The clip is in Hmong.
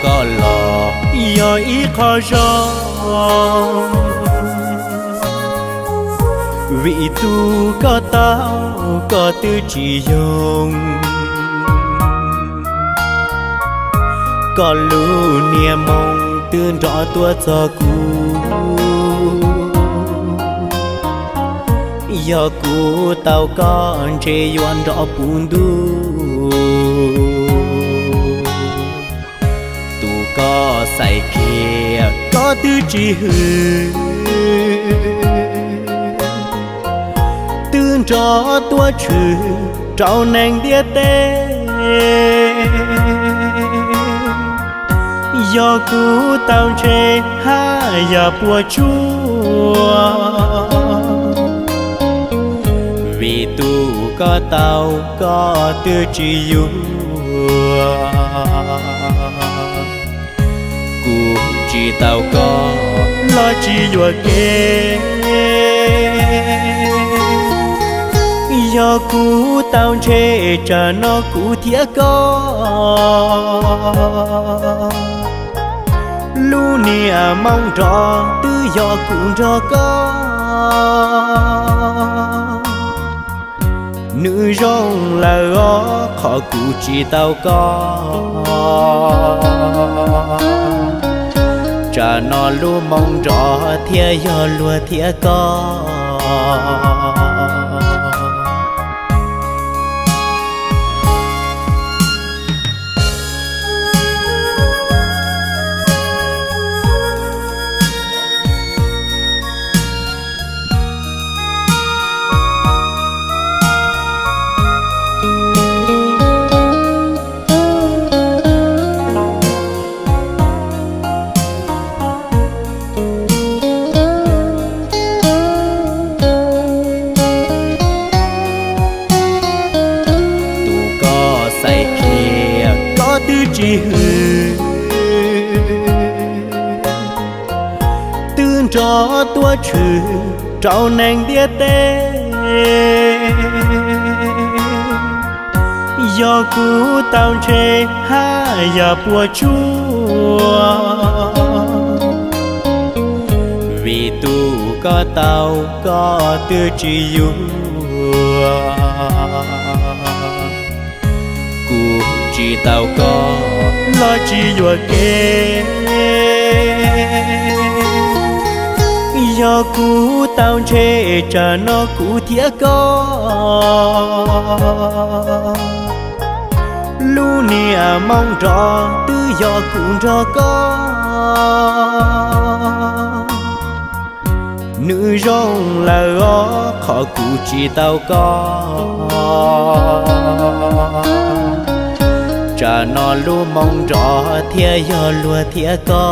Koj los yog ib qho zoo, vim tus koj tau koj twb tsis yoog. Koj lub niag moo twb nrov tuaj txog kuv, yog kuv tau koj ntshe yuav nrov puv ntuj. Tus koj xaiv kiag koj twb tsis hwm, twb nrov tuaj tshwm rau neeg ntiaj teb. Yog kuv tau ntshe haj yam puas tsuaj, vim tus koj tau koj twb tsis yuav. Kuv tsis tau koj los tsis yuam kev, yog kuv tau ntshe tsam no kuv thiab koj, lub niag moo nrov twb yog kuv nrog koj. Nws zoo lawm os qhov kuv tsis tau koj, tsam no lub moo nrov thiaj yog luag thiab koj. Tus koj xaiv kiag koj twb tsis hwm, twb nrov tuaj tshwm rau neeg ntiaj teb. Yog kuv tau ntshe haj yam puas tsuaj, vim tus koj tau koj twb tsis yuav. Kuv tsis tau koj los tsis yuam kev, yog kuv tau ntshe tsam no kuv thiab koj, lub niag moo nrov twb yog kuv nrog koj. Nws zoo lawm os qhov kuv tsis tau koj, tsam no lub moo nrov thiaj yog luag thiab koj.